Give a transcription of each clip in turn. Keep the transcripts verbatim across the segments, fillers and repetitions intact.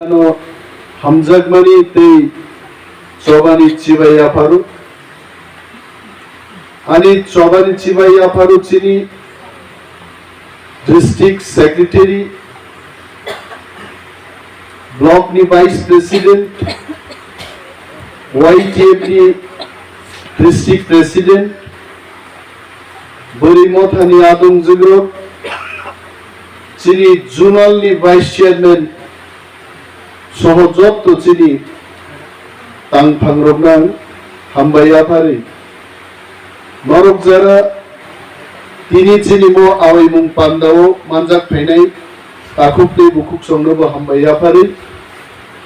Ano hamjakmani tei chobani chibai yapharo. Ani chobani chibai yapharo chini district secretary, block ni vice president, Y T F ni district president, Bwrwi Mothani adong jwgrok, chini zonal ni vice chairman, soho jotto chini tangphangrokno ang hambai yapharwi. Norok jara tini chini bo awaimung pandao manjak phainai takhuk tei bukhuk songnobo hambai yapharwi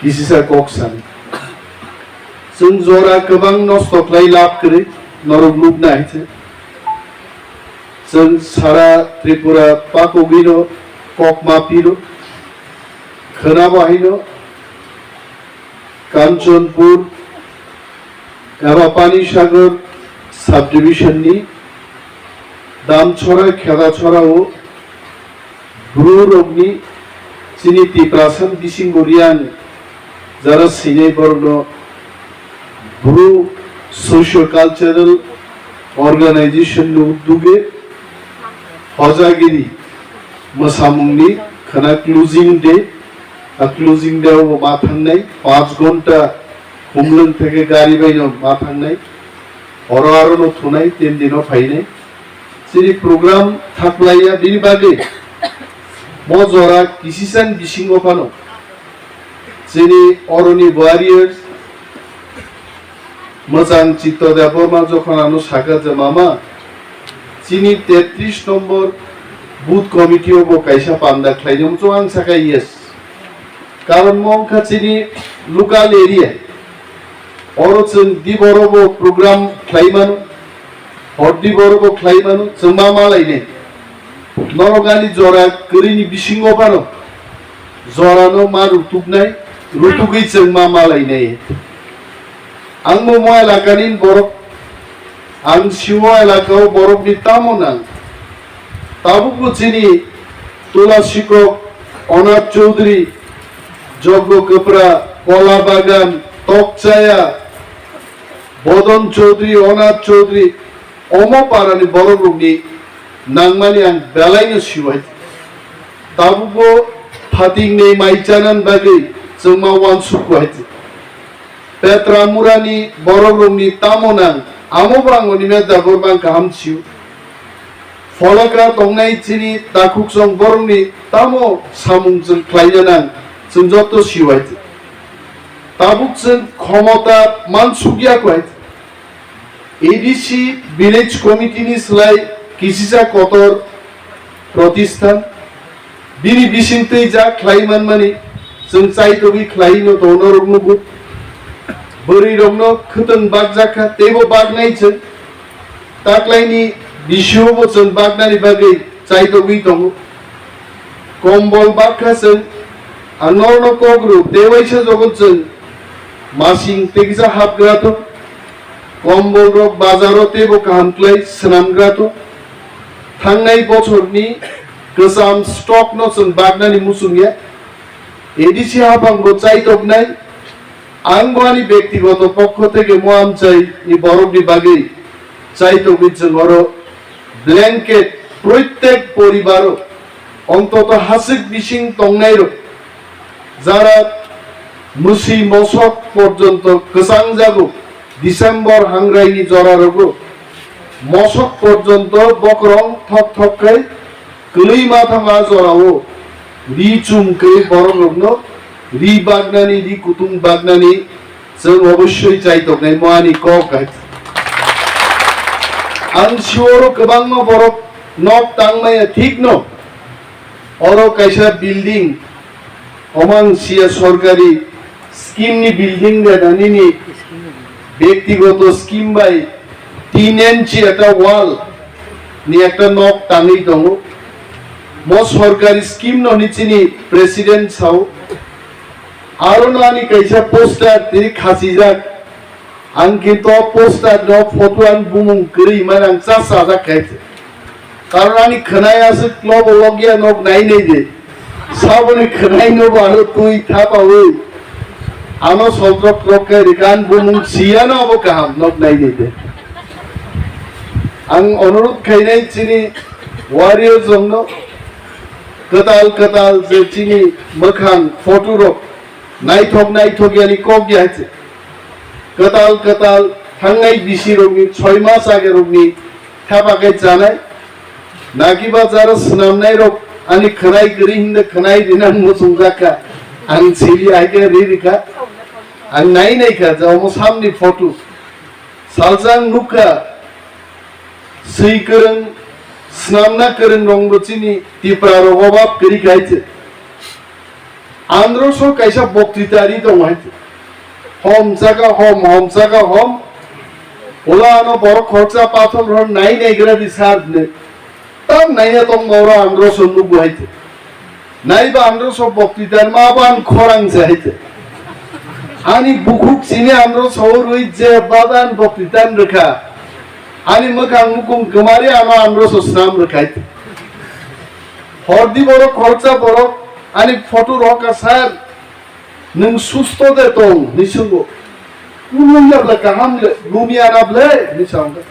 kisisa kok san. Chwng jora kwbang nosto khlai lab kwrwi norok nukna hai se. Chwng sara Tripura pakogwino kok ma piro. Khwnabo haino Kanchanpur eba Panisagar subdivision ni Damchora Khedachora o Bru rokni chini Tiprasa bisingo Riang jara sinai borokno Bru Socio Cultural Organization ni uduge hojagiri mwsamungni khwna closing day, a closing day o ma thangnai, panch ghonta Khumlwng theke gari baino ma thangnai, oro aro no thunai, tin dino phainai. Chini program thaklaiya bini bagwi mo jora kisisani bisingo phano chini oroni warriors Mwchang Chitto Debbarma jokhon ano sakha je, "Mama, chini tetris nombor booth committee o bo kaisa panda khlainai," mchung ang sakha, "Yes." Karon mo wngkha chini local area. Oro chwng diboro bo program khlai mano, hor diboro bo khlai mano, chwng ma malainai. Norok ani jora kwrwini bisingo phano jorano ma rutuknai, rutugwi chwng ma malainai. Ang bo mo elakani borok, ang sio elakao borokni tamo nang. Tabukbo chini Tula Sikok, Onath Chaudhary, Joggo Kwpra, Kola Bagan, Tokchaya, Bodon Chaudhary, Onath Chaudhary, omo parani borokrokni nangmani ang belaino siwai. Tabukbo phatingni mai chanani bagwi chwngma wansukhu hai. Petra Murani borokrokni tamo nang, amobo ang oni meda borok ang kaham sio. Pholaka tongnai chini takhuksong borokni tamo samung chwng khlaina nang, chwng joto siwai. Tabuk chwng khomota mansukya kwai. A D C Village Committee ni slai kisisa kotor protisthan. Bini bisingtwi ja khlai manmani chwng chaitogwi khlai no tongnai rok nugo. Bwrwi rokno khwtwng bakjak kha, teibo baknai chwng. Taklaini bisio bo chwng baknani bagwi chaitogwi tongo. Kombol bakha chwng, ang norokno kok rw, tei waisa jogon chwng masing tei kisa hapgra thung. Kombol rok bazaro teibo kaham khlai swnamgra thung. Thangnai bochorni kwcham stock no chwng baknani muchungya. A D C hapang bo chaitoknai. Ang bo ani bektigoto pokho theke mo amchai ni borok ni bagwi chaitokwi chwng oro blanket proitek poribaro ontoto hasik bising tongnai rok jara mwswi mosok porjonto kwchang jago December hangrai ni jora rogo mosok porjonto bokrong thok thok khai kwlwi ma thangma jorao ri chum kwrwi borok rokno ri bagnani, ri kutung bagnani chwng obossoi chai tongnai mo ani kok hai. Ang sioro kwbangma borok nok tangmaya thik no, oro kaisa building, omo ang siya sorkari scheme ni building de na nini bektigoto scheme bai tin inchi ekta wall ni ekta nok tangwi tongo. Mo sorkari scheme no ni chini president sao. Aro no ani kaisa poster tiri khachijak. Ang kintu o poster no photo ani bumung kwrwi mani ang chasajak khe. Karon ani khwnai aswk lobo logya nok nai nai de. Saboni khwnaino bo aro twi thapawi. Ano soltrok trok khe rikan bumung siyano abo kaham nok naini de. Ang onurut khainai chini warriors rokno kwtal kwtal je chini mwkhang photo rok naithok naithok yani kok ya se. Kwtal kwtal thangnai bisi rokni choi mas age rokni thapa khe chanai. Naki ba jara swnamnai rok ani khwnai kwrwi hinda khwnai rina muchung jakha. Ang sili ai khe ri rikha. Ang nai nai kha ja omo samni photo. Salsa ang nukha, swi kwrwng, swnamna kwrwng rokbo chini Tipra rok obab kwrwi kha hai se. Androso kaisa boktwita ri tongo hai se. Hom saka hom, hom saka hom. Ola ano borok khoroksa pathor rok nai nai gra di sar hwnwi. Tam naiya tongma oro ang roso nugo hai te. Naiba ang roso bokti dan ma ban khorang se hai te. Ani bukhuk sini ang roso rui je badan bokti dan rwkha. Ani mwkhang mukung kwmari ano ang roso swnam rwkha hai te. Hordi borok khoroksa borok ani photo rok asar. Nwng susto de tong, hinwi swngo. Lumya ble kaham le, lumya na ble, hinwi sa wngkha.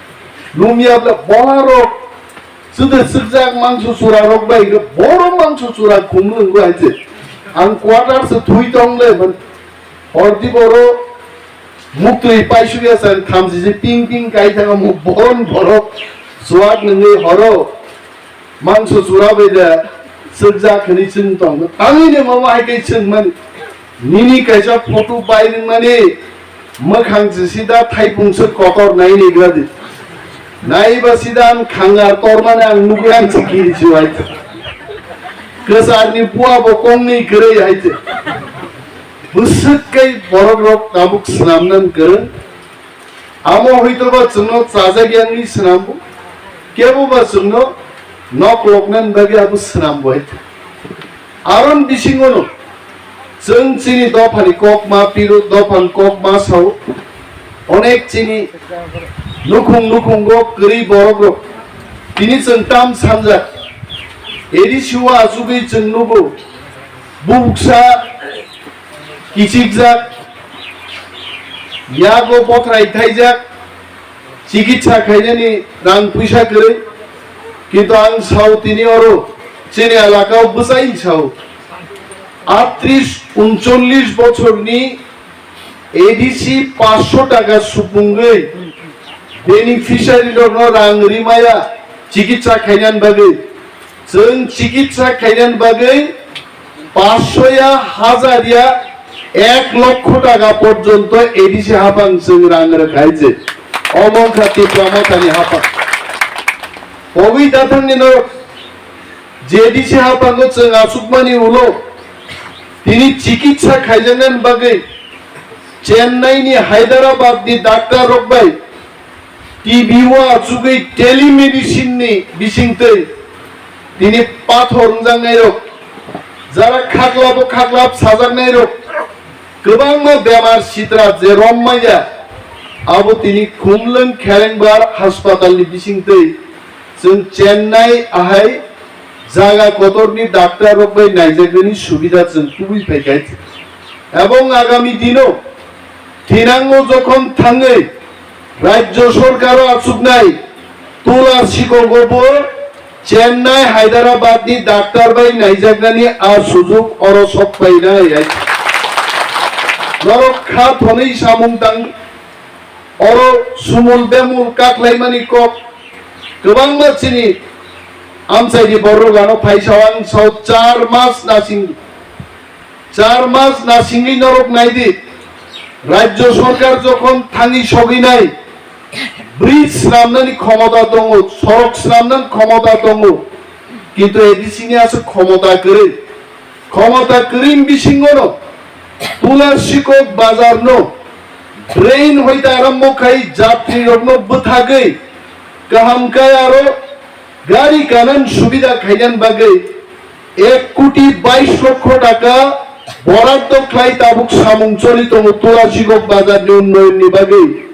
Lumya ble bola rok, chwde chwkjak mangso chura rok bai khe, boro mangso chura khumlwng bai se. Ang quarter se thui tong le, man. Hordi boro muktwi paisukya san thamsisi ping ping kai thanga mu bon borok chuak nungwi horo. Mangso chura bai da chwkjak hwnwi chwng tong. Tangwi ni mama hai khe chwng mani. Nini kaisa photo bai nung mani mwkhang se sida thaipung se kotor nai ni gradi. Nai ba sida ang khangar tor mani ang nugwi ang se kiri chuai. Kwsar ni bua bo kong ni kwrwi hai te. Bwswk kai borok rok tabuk swnam nan kwrwng. Amo hoi to ba chwngno chajak yang ni swnam bo. Kebo ba chwngno nok lok nan bagwi abo swnam bo hai te. Aron bisingo no chwng chini dophani kok ma piro, dophani kok ma sao. Onek chini nukhung nukhungo kwrwi borok rok. Tini chwng tam sanjak. Eri siwa asugwi chwng nugo. Buksa kichikjak, yago bothrai thaijak, chikitsa khainani rang puisa kwrwi, kintu ang sao tini oro chini elakao bwsai sao. Atris uncholish bochorni A D C paanch sho taka supungwi beneficiary rokno rang rimaya chikitsa khainani bagwi. Chwng chikitsa khainani bagwi paanch sho ya, hazar ya, ek lokho taka porjonto A D C haphang chwng rang rwkhai je. Omo wngkha Tipra Mothani haphang. Pogwi dathangni norok je A D C haphango chwng achukmani ulo tini chikitsa khaijaknani bagwi Chennai ni, Hyderabad ni doctor rok bai T V o achugwi telemedicine ni bisingtwi tini pathor wngjaknairok, jara khaklabo khaklap sajaknairok, kwbangma bemar sitra je rom manya, abo tini Khumlwng Kherengbar haspatal ni bisingtwi chwng Chennai ahai jaga kotor ni doctor rok bai naijaknani subida chwng tubui phaikha. Ebong agami dino Thinango jokhon thangwi Rajya Sorkaro achuknai Tula Sikogo bo Chennai, Hyderabad ni doctor bai naijaknani a sujuk oro sok painai. Norok kha thonwi samung tang oro sumul bemul kaklaimani kok kwbangma chini amchaini borok ano phaisa ang sao char mas nasing Char mas nasingwi norok naidi, Rajya Sorkar jokhon thangwi sogwi nai, bridge swnamnani khomota tongo, sorok swnamnani khomota tongo, kintu A D C ni aswk khomota kwrwi. Khomota kwrwini bisingono Tula Sikok bazarno drain hoite arombo khai jatrirokno bwthagwi kaham khe aro gari kanan subida khainani bagwi ek koti bais lokho taka boraddo khlai tabuk samung choli tongo Tula Sikok bazarni unnayonni bagwi.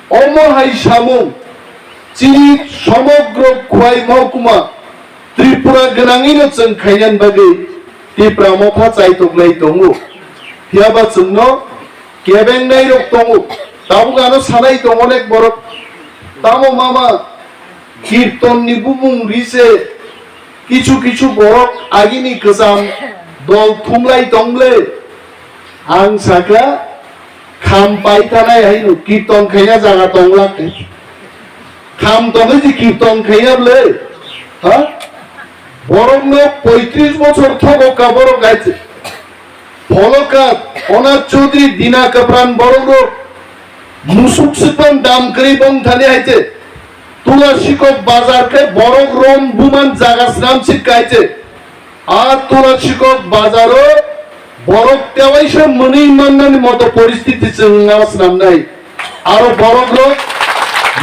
Omo hai samung chini somogro Khwai Mohkuma Tripura gwnangwino chwng khainani bagwi Tipra Motha chaitok lai tongo. Phiya ba chwngno kebengnai rok tongo. Tabuk ano sanai tongo onek borok. Tamo mama kirton ni bumung ri se kichu kichu borok agini kwcham dol thumlai tong ble. Ang sakha kham pai tanai haino kirton khaina jaga tong lak. Kham tongwi di kirton khaina ble. Ha? Borokno poitris bochor thogo ka borok gaite. Pholokar, Onath Chaudhary, Dina Kapran borok rok musuk sipang dam kwrwi bong thani haite. Tula Sikok bazar khe borok rom buman jaga snam sik kaite. A Tula Sikok bazaro borok tewaisa mwnwi mannani moto poristiti chwng nang snamnai. Aro borok rok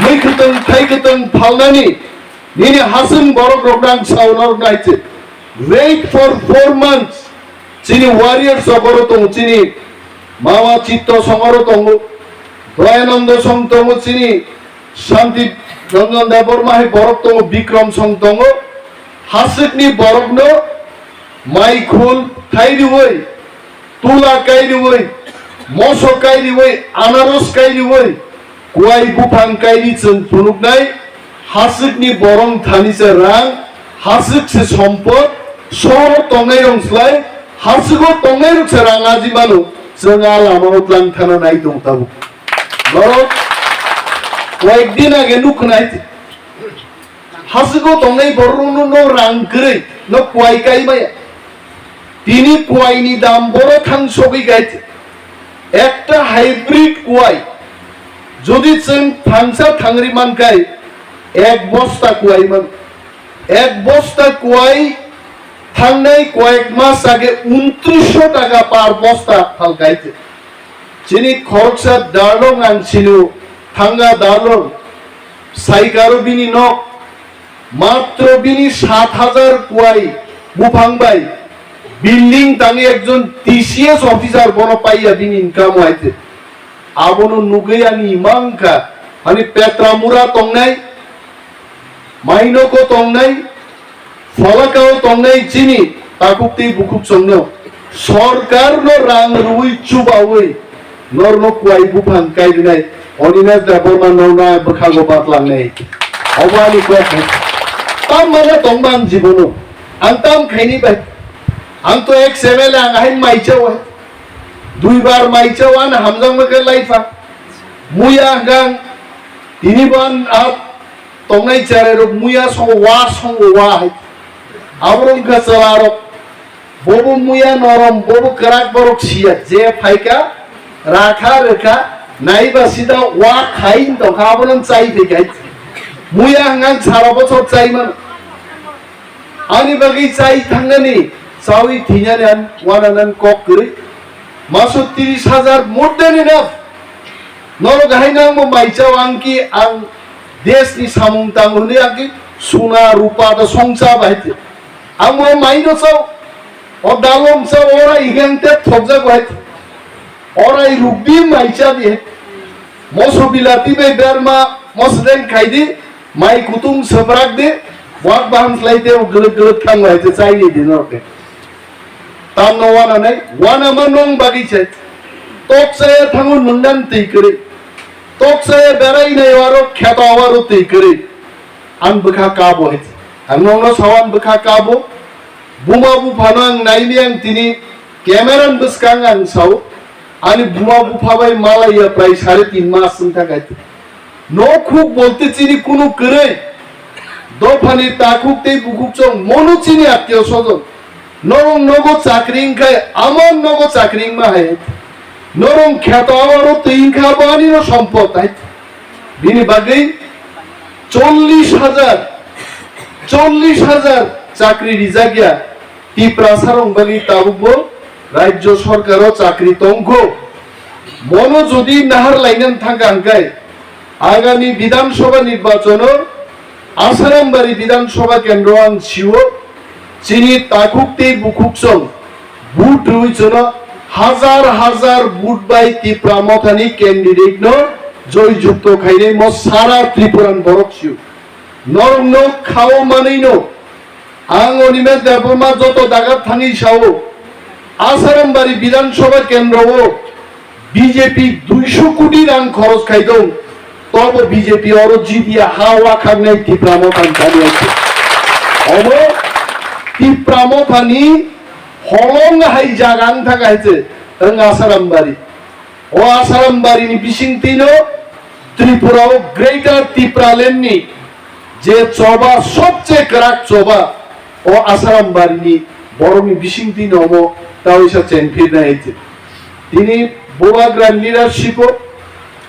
mwi kwtwng thai kwtwng phalnani nini hasing borok rok nang sauna rok nai se. Wait for four months. Chini warriors sokoro tongo, chini Mama Chitto songoro tongo, Doyananda song tongo, chini Shanti Ranjan Debbarma hai borok tongo, Bikram song tongo. Haswkni borokno maikhul thai riwi, tula kai riwi, moso kai riwi, anaros kai riwi, kuai buphang kai ri chwng phunuknai. Haswkni borong thani se rang, haswk se sompot, sohoro tongnai rong slai, haswko tongnai rok se rang aji mano, chwng a lama o tlang thana nai tong tabuk. Norok koyek din age nukhnai. Haswko tongnai borokno no rang kwrwi, no kuai kai maya. Tini kuaini dam boro thang sogwi gaite. Ekta hybrid kuai. Jodi chwng thangsa thangri mankai, ek bosta kuai man. Ek bosta kuai thangnai koyek mas age untrisho taka par bosta phal gaite. Chini khoroksa darlong ang sinu, thanga darlong, saikaro bini nok, matro bini sat hajar kuai buphang bai building tangwi ekjon T C S officer bono paiya bini income waite. Abono nugwi ani ima wngkha, ani Petramura tongnai, Mainoko tongnai, Pholakao tongnai chini takhuk tei bukhuk chwngno sorkarno rang rwui chubaui norno kuai buphang kai rwnai Onimesh Debbarma norno bwkhago batlangnai. Obo ani kok. Tam mano tongma ang jibono. Ang tam khaini bai. Ang to ex M L A ang hai maichao hai. Duibar maichao ano hamjakma khe laifa. Muya hwnkha ang tini bo ang a tongnai cherai rok muya songo wa songo wa hai. Abo wngkha chwla rok. Bobo muya norom, bobo kwrak borok siya. Je phaikha, rakha rwkha, naiba sida wa khai tongkha, abono chai phaikha. Muya hwnkha ang sara bochor chai mano. Ani bagwi chai thangnani, chaui thwinani ang wananan kok kwrwi. Maso tris hajar more than enough. Norok hai nangbo mai chao ang ki ang desni samung tang hwnwi ang ki suna rupa da songcha bai te. Ang bo mai no chao. O dalong chao ora igang te thokjak bai te. Ora i rukdi mai cha di. Moso bilati bai berma mosdeng khai di. Mai kutung saprak de, buat baham slai de, o gelek gelek thang lai je chai ni din o ke. Tam no wana nai, wana ma nong bagi chai. Tok saya thangu nundan tei kere. Tok saya berai nai waro kheta waro tei kere. An bwkha kabo hai. Ang nong no sawan bwkha kabo. Buma buphano ang naini ang tini camera ni bwskang ang sao. Ani buma bupha bai malaiya prai sare tin mas wng thang hai. No khuk bolte chini kunu kwrwi. Dophani takhuk tei bukhuk chong mono chini attiyo sojon. Norong nogo chakri wngkhai, amon nogo chakri wngma hai. Norong kheto awaro twi wngkha bo ani no sompot hai. Bini bagwi chollish hajar, chollish hajar chakri rijak ya. Tiprasa rok bagwi tabuk bo rajyo sorkaro chakri tongkho. Mono jodi nahar lainani thangkha hwnkhe, agami Bidhan Sabha nirbachono Asarambari Bidhan Sabha kendro ang sio, chini takhuk tei bukhuk song vote rwi chono hajar hajar vote bai Tipra Mothani candidate no joy jukto khainai mo sara Tripuran borok sio. Norokno khao manwino Ang Animesh Debbarma joto dagat thangwi sao, Asarambari Bidhan Sabha kendro o B J P duisho koti rang khoros khai dong, tobo B J P oro jidia ha wakhaknai Tipra Motha ni thani ase. Obo Tipra Motha ni holong hai jaga wng thang hai se, wng Asarambari. O Asarambari ni bisingtwi no Tripura o Greater Tipraland ni je choba, sobche kwrak choba, o Asarambari ni borok ni bisingtwi no omo taoisa chengphirnai hai se. Tini bubagra leadership o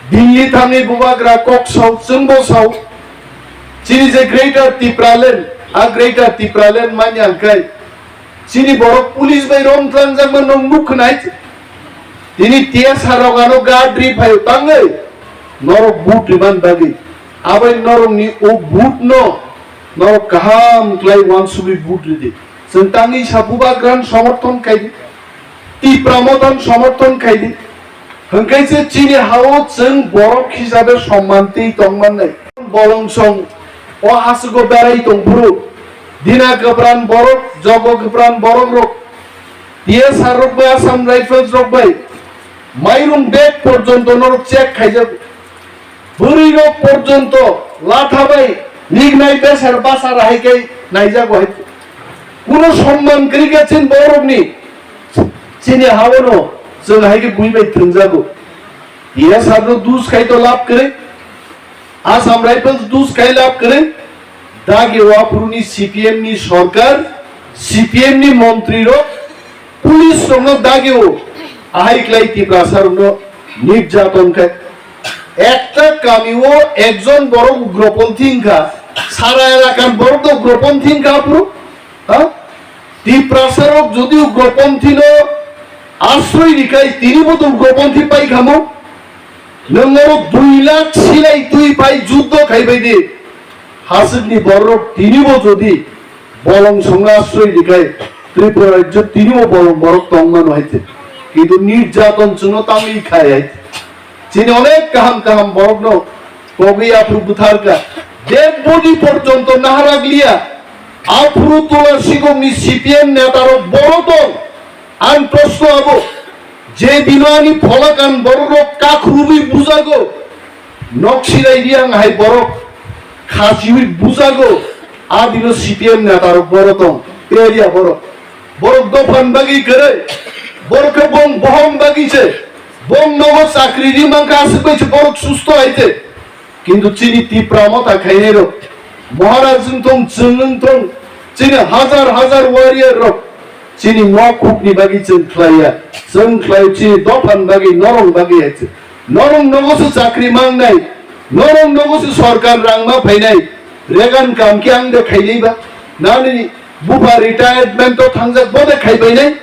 Delhi thangwi bubagra kok sao, chwngbo sao. Chini je Greater Tipraland, a Greater Tipraland manya hwnkhe chini borok police bai romtlangjak ma nwng nuk khwnai. Tini T S R rok ano guard ri phaio tangwi norok vote riman bagwi. Abai norokni o vote no norok kaham khlai wansugwi vote ridi. Chwng tangwi sa bubagrano somorthon khaidi, Tipra Mothano somorthon khaidi. Hwnkhe se chini ha-o chwng borok hisabe somman twi tongmannai. Bolong song o hasugo berai tongphuru, Dina kwpran borok, Jogo kwpran borok rok, T S R rok bai, Assam Rifles rok bai, mairung bag porjonto norok check khaijago. Bwrwi rok porjonto latha bai niknai besar basar hai khe naijago hai. Kuno somman kwrwi khe chini borokni, chini ha-o no chwng hai khe bui bai thwngjago. T S R no dus khai to lab kwrwi, Assam Rifles dus khai lab kwrwi, dagi o aphuruni C P M ni sorkar, C P M ni montri rok, police rokno dagi o ahai klai Tiprasa rokno nirjaton khai. Ekta kami o ekjon borok ugroponthi wngkha, sara elakar borok no ugroponthi wngkha aphuru, ha? Tiprasa rok jodi ugroponthi no asroi rikhai, tini bo to ugroponthi pai khamo. Nwng oro dui lakh silai twi pai juddo khai bai di. Haswkni borok tini bo jodi bolong songna asroi rikhai, Tripura rajyo tini bo bolong borok tong mano hai se. Kintu nirjaton chwngno tangwi khai hai se. Chini onek kaham kaham borokno kogwi aphuru butharkha. Dead body porjonto naharaglia. Aphuru Tula Sigongni C P M netarok boro tong. Ang proshno abo, je dino ani pholakan bororok kakhurwi bujago, nok silai riang hai borok khasiwi bujago, a dino C P M netarok boro tong, area borok. Borok dophan bagwi kwrwi, borok khe bong bohong bagwi se, bong nogo chakri ri mankha aswk bai se borok susto hai se. Kintu chini Tipra Motha khainai rok, Maharaj wng thung, chwng wng thung, chini hajar hajar warrior rok, chini nok hukni bagwi chwng khlaiya, chwng khlai chini dophani bagwi, norong bagwi hai se. Norong nogo se chakri mangnai, norong nogo se sorkar rang ma phainai, Regan kam khe ang de khainai ba, nani bupha retirement o thangjak bo de khaibainai,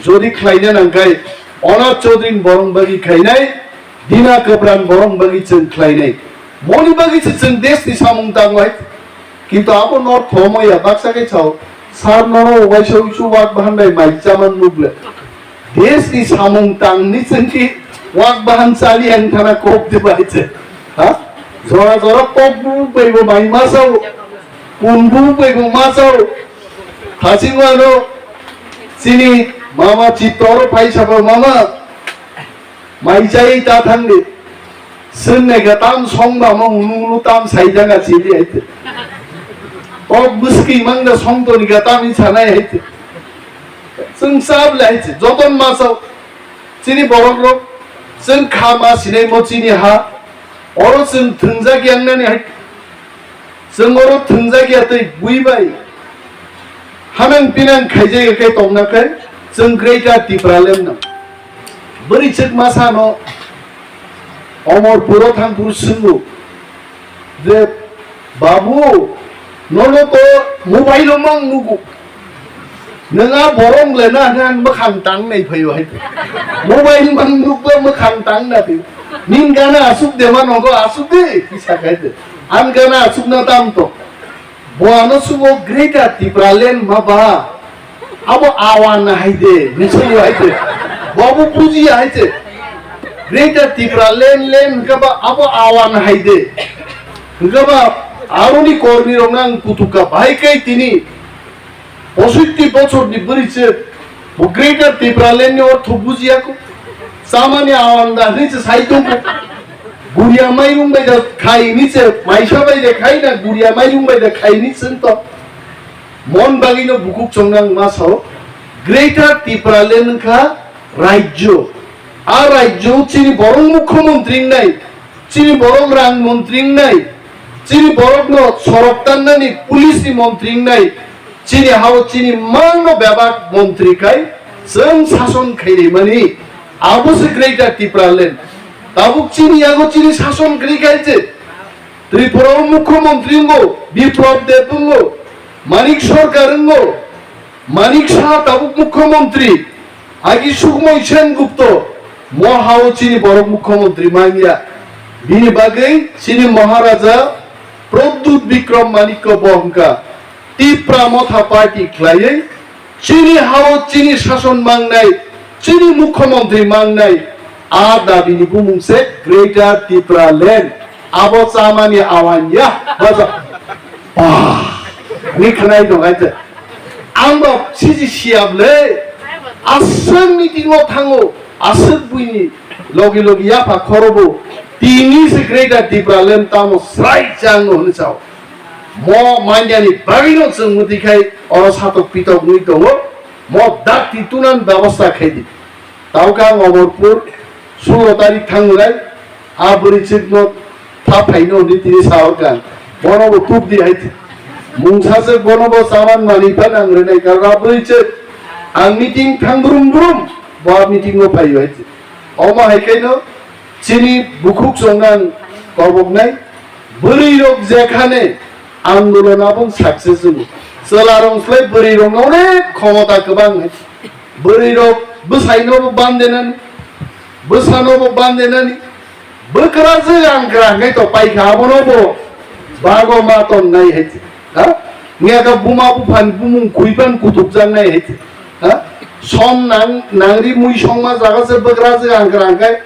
jodi khlaina nangkhai, Onat Chaudhary borong bagwi khainai, Dina Kwpran borong bagwi chwng khlainai. Boni bagwi se chwng desh ni samung tango hai. Kintu abo no thomo ya baksa khe chao. Sar nono ubaisa uisu wak bahan bai mai chaman nugle. Desh ni samung tangni chwng ki wak bahan chali ang thana kok de bai che. Ha? Jora jora kok bu bai bo mai ma sao. Kun bu bai bo ma sao. Thasing wano chini mama chitoro phai sabo mama. Mai chai ta thangdi. Swnne ga tam song ba ma unu unu tam sai jaga chili aite. Kok bwskwi mangda song toni ga tam i sanai aite. Chwng sab le aite. Joton ma sao. Chini borok rok. Chwng kha ma sinai mo chini ha. Oro chwng thwngjak yang nani hai. Chwng oro thwngjak ya tei bui bai. Hanang pinang khaijak ya khe tongna khe chwng Greater Tipraland no. Bwrwi chwk masa no Omorpuro thangphuru swngo je, "Babu, nono to mobile o mang nugo. Nwng a borong le na, hwnwi ang mwkhang tang nai phaio hai. Mobile mang nukba mwkhang tang na twi. Ning gana asuk de ma nogo asuk de," kisa khai de. Ang gana asuk na tam to. Bo ano subo Greater Tipraland ma ba. Abo awan hai de, misungo hai de. Bo abo buji hai de. Greater Tipraland, land hwnkha ba abo awan hai de. Hwnkha ba aroni kormi rok nang kutuka bahai kai tini. Posoitti bochorni bwrwi se bo Greater Tipraland ni ortho bujiya kho. Chamani awanda hwnwi se sai tongo. Guria mairung bai da khai ni se maisa bai da khai na guria mairung bai da khai ni se to. Mon bagwi no bukuk chongnang ma sao. Greater Tipraland wngkha rajyo. A rajyo chini borok mukhyamantri wngnai, chini borok rang mantri wngnai, chini borokno sorok tannani police ni mantri wngnai, chini hao chini mangno bebak mantri khai chwng sason khairwi mani, abo se Greater Tipraland. Tabuk chini yago chini sason kwrwi khai se Tripura o mukhyamantri wngo, Biplab Deb wngo, Manik Sarkar wngo, Manik Saha tabuk mukhyamantri, agi Sukhmoy Sen Gupta, mo hao chini borok mukhyamantri manya. Bini bagwi chini Maharaja Pradyut Bikram Manikya bo hwnkha Tipra Motha Party khlaiwi chini hao chini sason mangnai, chini mukhyamantri mangnai, a dabini bumung se Greater Tipraland. Abo chamani awanya. Baja. Ah, ni khnai dong ai te. Ang ba siji siap le. Aswk meeting o thango, aswk buini logi logi yapha khorobo. Tini se Greater Tipraland tamo srai chang no hwnwi sao. Mo manyani bagwi no chwng mwtwi khai oro satok pitok wngwi tongo. Mo dakti tunan bebosta khai di. Tauka ang Omorpur sulo tarik thangnai, a bwrwi chwkno tha phaino hwnwi tini saorkha. Bono bo tubdi hai. Mungsa se bono bo saman mani phan ang rwnai kha, a bwrwi chwk ang meeting thang brum brum, bo a meeting o phaio hai. Omo hai khaino chini bukhuk chongnang koboknai bwrwi rok jekhane andolon abong success wngo. Chwla rong slai bwrwi rok no onek khomota kwbang hai. Bwrwi rok bwsai no bo bandenani, bwsa no bo bandenani, bwkra je ang gra hwnkhe to paikha abono bo bago ma ton nai hai. Ha? Ngiya ka buma buphani bumung khuipan kutubjak nai hai. Ha? Som nang, nangri mui songma jaga se bwkra je ang gra hwnkhe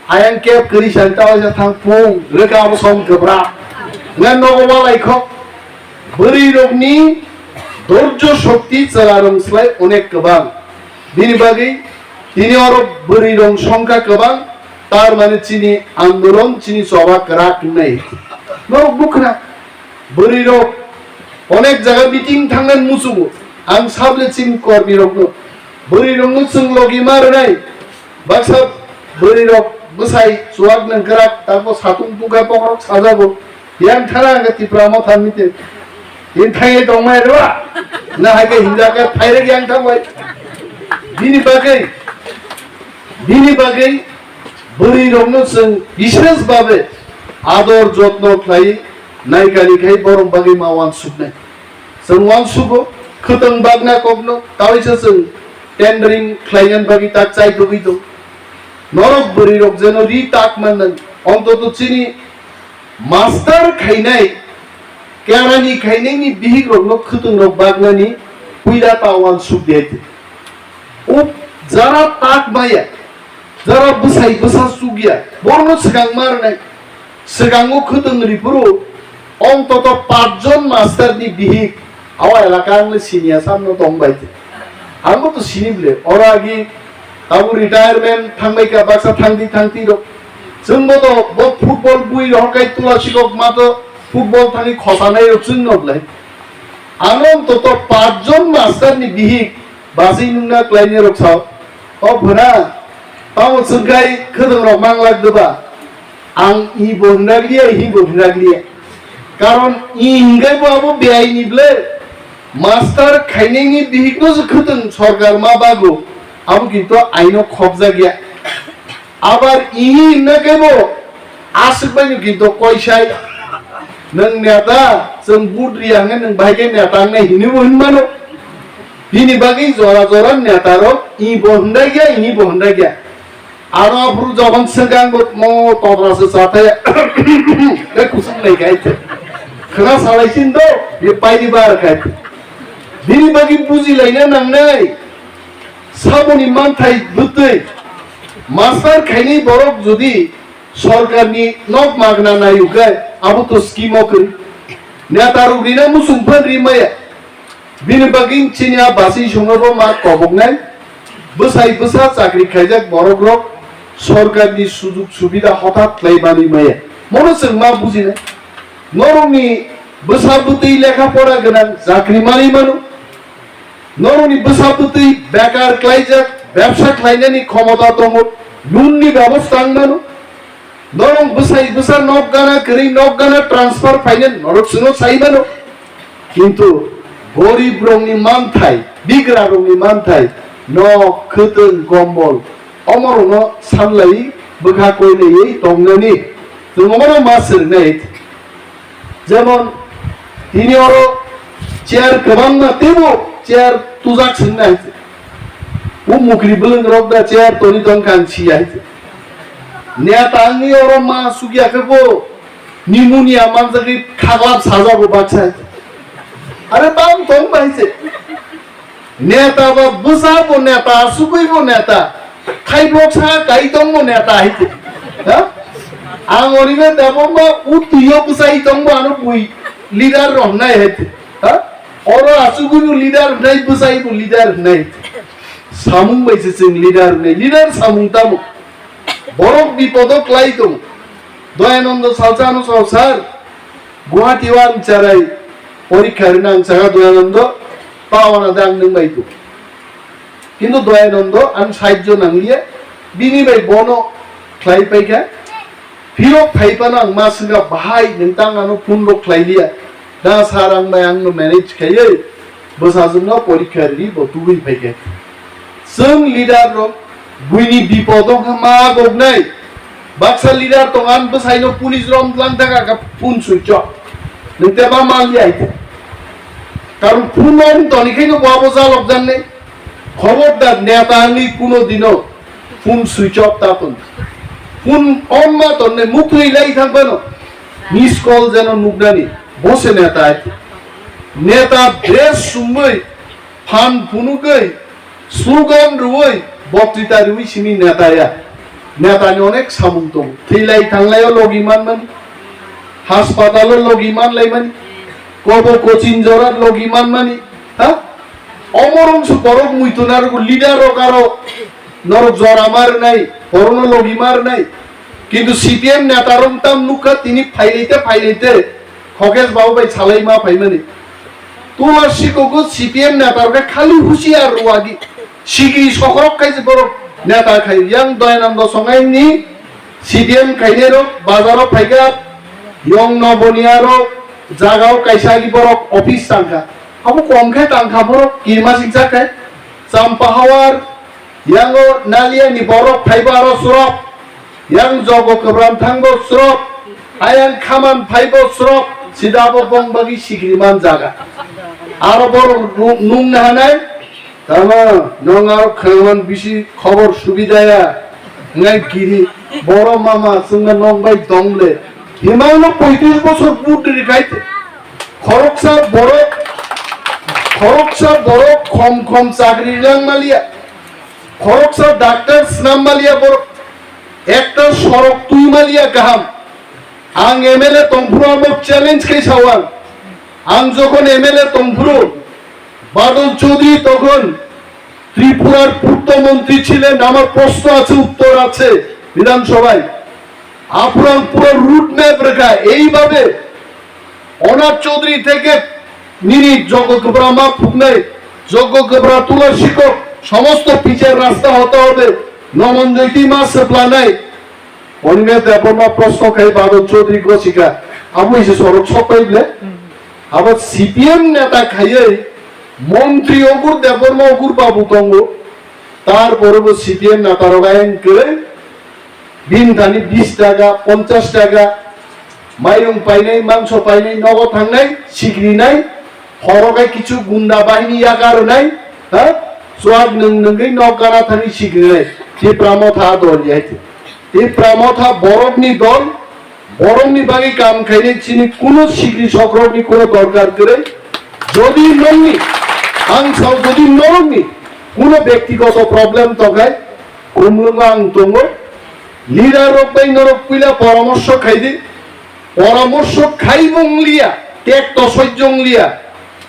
ayang kep kwrwi san ta waisa thang pung rwkha abo som kwbra. Ngan nogo walai kho. Bwrwi rokni dorjo shokti chwla rong slai onek kwbang. Bini bagwi tini oro bwrwi rong songkha kwbang, tar mane chini andolon, chini choba kwrak wngnai. Norok bwkhwna bwrwi rok onek jaga meeting thangnani muchungo. Ang sable chini kormi rokno, bwrwi rokno chwng logi ma rwnai. Baksa bwrwi rok bwsai chuwak nang kwrak, tako satung tungkai pokrok sajago. Yang thana ang Tipra Motha meeting. Yang thangwi tongmai rwa. Na hai khe hinjak khe phairek yang thangbai. Bini bagwi, bini bagwi bwrwi rokno chwng bishes babe ador jotno khlai naikani khai borom bagwi ma wansuknai. Chwng wansukgo khwtwng bagna kokno tawi se chwng tendering khlainani bagwi tak chai tugwi tong. Norok bwrwi rok jeno ri tak mannani, ontoto chini master khainai, kerani khainaini bihik rokno khwtwng rok bagnani puila ta wansuk de. O jara tak maya, jara bwsai bwsa chukya, borokno swkang ma rwnai. Swkango khwtwng riphuru ontoto pachjon master ni bihik, abo elaka ang le siniya samno tong bai. Ang bo to sini ble, oro agi tabuk retirement thangbai ka baksa thangdi thangti rok. Chwng bo to bo football bui rohor kai tula sikok ma to football thani khosanai rok chwng no ble. Ano ontoto pachjon master ni bihik basi nungna klaini rok sao. O phuna, tamo chwngkai khwtwng rok manglak doba. Ang i bo hwnna liya, hi bo hwnna liya. Karon i hingkai bo abo biyai ni ble. Master khainai ni bihik no se khwtwng sorkar ma bago. Abo kintu aino khopjak ya. Abar ihi hinna khe bo aswk bai no kintu koisai. Nwng neta, chwng vote riya hwnkhe nwng bahai khe neta wngnai hinwi bo hinmano. Bini bagwi jora jora neta rok i bo hwnda gya, ihi bo hwnda gya. Aro aphuru jokon swkang bo mo todra se chathai. Khe kusuk nai khai. Khna salai sin do, ye paidi bar khai. Bini bagwi buji laina nangnai. Saboni manthai bwtwi master khainai borok jodi sorkarni nok magna naiyo khe abo to scheme o kwrwi. Neta rok rina muchung phan ri maya. Bini bagwi chini a basi songno bo ma koboknai. Bwsai bwsa chakri khaijak borok rok sorkar ni sujuk subida hothat khlai mani maya. Mono chwng ma bujinai. Norokni bwsa bwtwi lekha pora gwnang chakri mani mano. Norokni bwsa bwtwi bekar khlaijak, bebsa khlainani khomota tongo, loan ni bebosta wng mano. Norok bwsai bwsa nok gana kwrwi nok gana transfer phainani norok chwngno sai mano. Kintu gorib rokni manthai, bigra rokni manthai, nok, khwtwng, kombol, omorokno sanlaiwi bwkha koinaiwi tongnani chwng omono ma swrwngnai. Jemon tini oro chair kwbangma teibo chair tujak swrwngnai. O mukri bwlwng rok da chair toni tong kha ang siya. Neta wngwi oro ma sukya khe bo pneumonia manjagwi khaglap sajago baksa. Are bang tong bai se. Neta ba bwsa bo neta, asugwi bo neta. Khaibrok sa kai tong bo neta hai se. Ha? Ang ori be dabo ma utwi yo bwsai tong bo ano bui leader rok nai hai se. Ha? Oro asugwi bo leader nai, bwsai bo leader nai. Samung bai se chwng leader nai. Leader samung tamo. Borok bipodo klai tong. Doyanando salsa ano sao, "Sir, Guwahati o ang charai porikha rina ang chaga Doyanando, pawana da ang nwng bai tong." Kintu Doyanando ang sahajjo nangliya, bini bai bono khlai paikha. Phirok phai phano ang ma swngkha, "Bahai, nwng tang ano phone rok khlai liya." Da sir ang bai ang no manage khaiwi bwsajwk no porikha ri bo tubui phaikha. Chwng leader rok buini bipod wngkha ma goknai. Baksa leader tong ang bwsai no police rom tlang thaka ka phone switch off. Nwng te ba mal ya ite. Karon phone on toni khe no bo abo jalok jan nei. Khobor da neta ni kuno dino phone switch off ta ton. Phone on ma ton nei, muk twi lai thang bano. Miss call jeno nuknani, bo se neta ai. Neta dress sumui, phan phunugui, slogan rui, boktita rui simi neta ya. Neta ni onek samung tongo. Thwilai thanglai o logi manmani, hospital o logi manlai mani, kobo coaching jora logi manmani, ha? Omorong su borok muitu narugo leader rok aro norok jora mar nai, borono logi mar nai. Kintu C P M neta rok tam nukha tini phailai te phailai te Khokesh babu bai salai ma phaimani. Tula sikogo C P M neta rok khali husiar ruagi. Sigri sokrok khai borok neta khai yang Doyanando Songai ni C P M khainai rok bazaro phaikha, yong no boniya rok jagao kaisa agi borok office tangkha. Abo kom khe tangkha borok kirma sikjak khe. Champa hawar, yango nalia ni borok phaibo aro surok. Yang jogo kwbram thangbo surok. Ayang khaman phaibo surok. Sida abo bong bagi sikri man jaga. Aro borok nu-, nung nahanai. Tamo, nong aro khaiman bisi khobor subidaya. Ngai giri, boro mama, sungna nong bai dongle. Himang no poitris bosor but ri kaite. Khoroksa borok, khoroksa borok khom khom chakri lang malia. Khoroksa doctor snam malia borok. Ekta sorok twi malia kaham. Ang M L A tongphuru amo challenge khai sawang. Ang jokhon M L A tongphuru, Badal Chaudhary tokhon Tripura r purto montri chilen, amar proshno ache, uttor ache Bidhan Sabhai. Aphuru ang puro road map rekha, eibhabe Onar Chaudhary theke nini Joggo Kwbra ma phuknai, Joggo Kwbra tula sikok, somosto pichar rasta hota hobe, Nomonjoiti ma swplanai. Onime Debbarma proshno khai Badal Chaudhary gosikha, abo ise sorok sok pai ble? Abo C P M neta khaiwi montri ogur Debbarma ogur babu tongo, tar pore bo C P M neta rok ayang kwrwi, bini thani bis taka, ponchas taka, mairung painai, mangso painai, nogo thangnai, sikrinai, horo khe kichu gunda bahini yakarwnai, ha? Chuak nwng nwngwi nok gana thani sikrinai. Tipra Motha dol ya. Tipra Motha borokni dol, borokni bagwi kam khainai chini kuno sikri sokrokni kuno dorkar kwrwi. Jodi nongni, ang sao jodi nongni kuno bektigoto problem tongkhai, khumlwngo ang tongo. Leader rok bai norok puila poramorsho khai di. Poramorsho khai bo wng liya, tek to sojjo wng liya.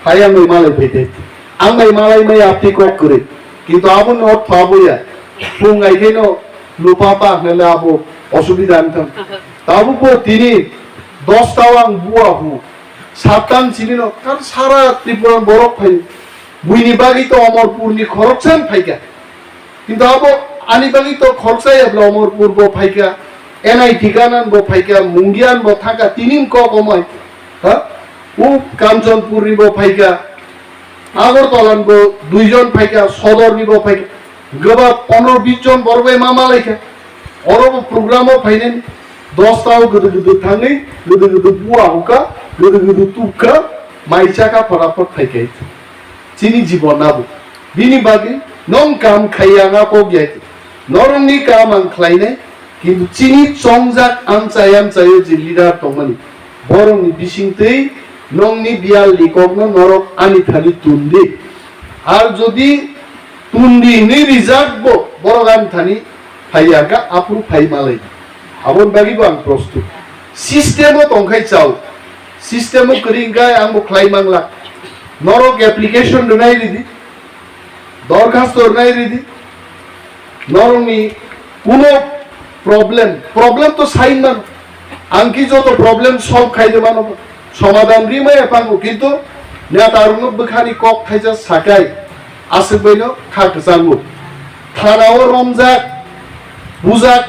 Phai ang bai malai phai thai. Ang bai malai mai apni kok kwrwi. Kintu abo no thabuya. Phung ai khe no lupa pa hnale abo osubida wng thang. Tabuk bo tini dosta o ang bua hu. Sattan chini no kar sara Tripura borok phai. Buini bagwi to Omorpur ni khoroksa phaikha. Kintu abo ani bagwi to khoroksa ya bla Omorpur bo phaikha, N I T Kanan bo phaikha, Mungian bo thangkha, tinin kok omai. Ha? U Kanchanpur ni bo phaikha, Agartala ni bo duijon phaikha, Sodor ni bo phaikha. Goba pondro bis jon borok bai ma malaikha. Oro bo program o phainani dosta o gede gede thangwi, gede gede bua hukha, gede gede tukha, mai chakha phataphot phaikha. Chini jibon abo. Bini bagwi nong kam khaiya nga kok ya. Norokni kam ang khlainai, kintu chini chongjak amchai amchaio je leader tongmani, borokni bisingtwi nongni biyal ni kokno norok ani thani tun di. Ar jodi tun di hinwi rijak bo, borok ani thani phaiya kha, aphuru phai malai. Aboni bagwi bo ang prostut. System o tongkhai chao. System o kwrwi hwnkhe ang bo khlai mangla. Norok application rwnai ridi, dorkhasto rwnai ridi. Norokni kuno problem, problem to sai mano. Ang ki joto problem solve khai de mano, somadan ri maya pango, kintu neta rokno bwkhani kok thaisa sakai. Aswk baino kha kwchango. Thana o romjak, bujak,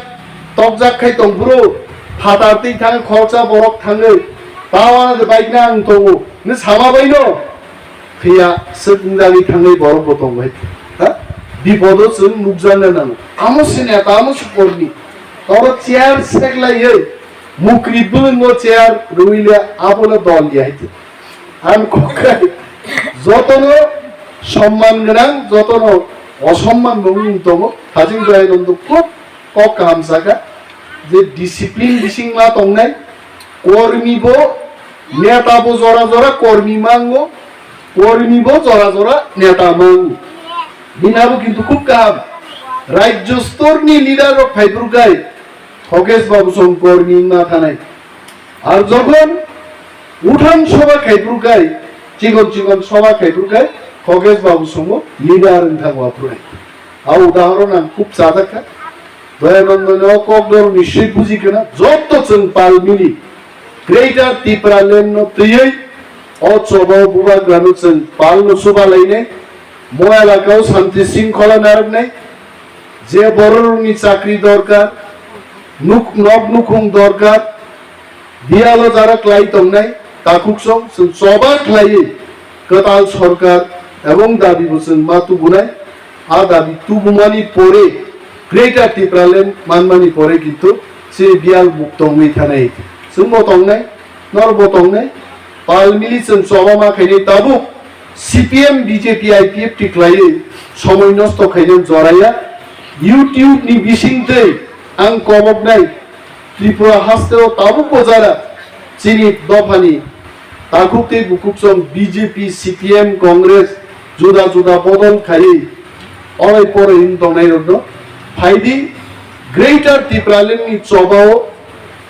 tokjak khai tong phuru, phatar twi thang khoroksa borok thangwi, tawana de bike na ang tongo. Ni sama baino, phiya swk wngjagwi thangwi borok bo tong bai. Ha? Bipodo chwng nukjakna nango. Amo se neta, amo se kormi. Toro chair seklaiwi, mukri bwlwngo chair rwile abono dol ya hai. Ang kokrai jotono somman gwnang, jotono osomman bo wng tongo. Hajing Doyanando khub kok kaham saka je discipline bising ma tongnai, kormi bo, neta bo jora jora kormi mango, kormi bo jora jora neta mango. Bini abo kintu khub kaham. Rajyo stor ni leader rok phaiphuru kai, Hokesh Babu song kormi wngna thanai. Ar jokhon uthang soba khaiphuru kai, chikon chikon soba khaiphuru kai, Hokesh Babu songo leader wng thango aphuru hai. A udahoron ang khub chajak kha. Doyanandoni o kokdor ni swi buji khna, jotto chwng pal mili Greater Tipraland no twiwi o choba o bubagrano chwng pal no chuba lainai, mo elaka o santi sringkhola narwknai, je bororokni chakri dorkar, nuk-, nok nukhung dorkar, biyalo jara klai tongnai, takhuk song chwng choba khlaiwi kwtal sorkar ebong dabi bo chwng ma tubunai. A dabi tubumani pore, Greater Tipraland manmani pore kintu chini biyal muk tongwi thanai. Chwngbo tongnai, norbo tongnai, pal mili chwng choba ma khainai tabuk C P M, B J P, I P F T khlaiwi somoi nosto khainai joraya. YouTube ni bisingtwi ang koboknai Tripura hasteo tabukbo jara chini dophani takhuk tei bukhuk song B J P, C P M, Congress juda juda bodol khaiwi orai poroi wng tongnai rokno phaidi Greater Tipraland ni chobao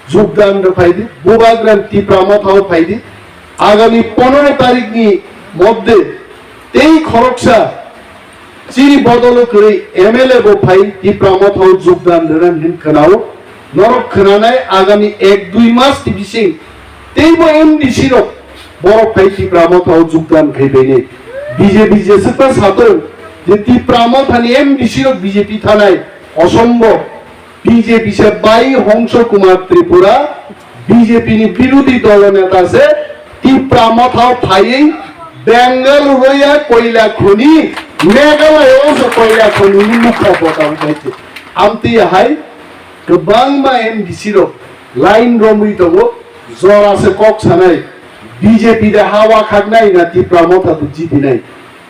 jogdan rw phaidi, Bubagra Tipra Mothao phaidi. Agami pondro tarikh ni moddhe tei khoroksa chini bodolo kwrwi M L A bo phai Tipra Mothao jogdan rwna hin khwnao. Norok khwnanai agami ek dui mas ni bising teibo M D C rok borok phai Tipra Mothao jogdan khai bainai. B J P jeswkha satung je Tipra Mothani M D C rok B J P thanai, osombob. B J P se bai Hongso Kumar Tripura, B J P ni birodhi dolo neta se Tipra Mothao phaiwi Bengaluru ya koila khoni, Meghalaya o se koila khoni ni mukha bota bai se. Amtwi hai kwbangma M D C rok line romwi tongo, jora se kok sanai, B J P de hawa khaknai na Tipra Motha de jidinai.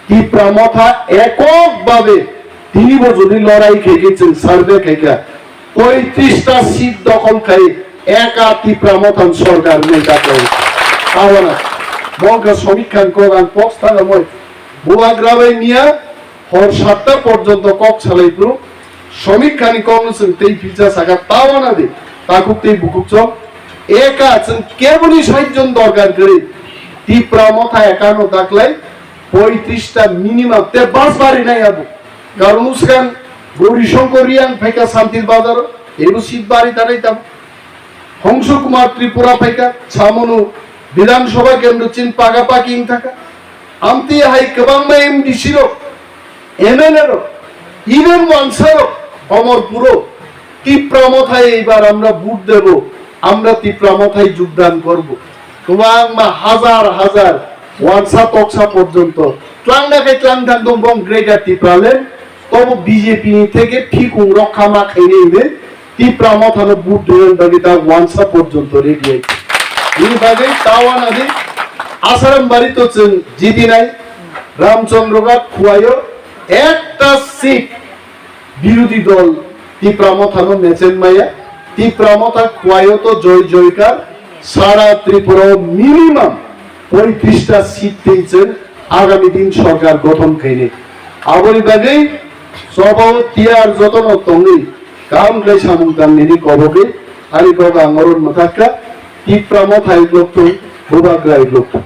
Tipra Motha ekok babe tini bo jodi lorai khaikhe chwng survey khaikha poitrista seat dokhol khai eka Tipra Motha sorkar nai dakhai. Abona mongkha Samik Khan kok ang post thangamo Bubagra bai miya hor satta porjonto kok salai phuru Samik Khan ni kok no chwng tei pilcha saka tabona de takhuk tei bukhuk chok eka chwng keboni sait jon dorkar kwrwi. Tipra Motha ekano daklai poitrista minimum te bas bari nai abo. Karon uskan Gauri Shankar Reang phaika Santir Bazar ebo seat bari tanai tam. Hongsu Kumar Tripura phaika samunu Bidhan Sabha kendro chin paga paki wng thaka. Amti hai kwbangma M D C rok, M L A rok, even wansa rok, Omorpuro Tipra Mothai eibar amra vote debo, amra Tipra Mothai jogdan korbo. Kwbangma hazar hazar wansa toksa porjonto tlangna khe tlang thang dong bong Greater Tipraland, tobo B J P ni theke phikung rokha ma khainai hwnwi Tipra Mothano vote rwna bagwi ta wansa porjonto ready ai. Bini bagwi ta wanadi Asarambari to chwng jidinai, Ramchandra Ghat Khowai-o ekta seat birodhi dol Tipra Mothano mechen maya. Tipra Motha Khowai-o to joy joykar, sara Tripura-o minimum poitrista seat tei chwng agami din sorkar gothon khainai. Aboni bagwi sobao tiyar jotono tongwi kaham khlai samung tangnini kobogwi ani kok ang oro mwthakha, Tipra Motha iklok thung, Bubagra iklok thung.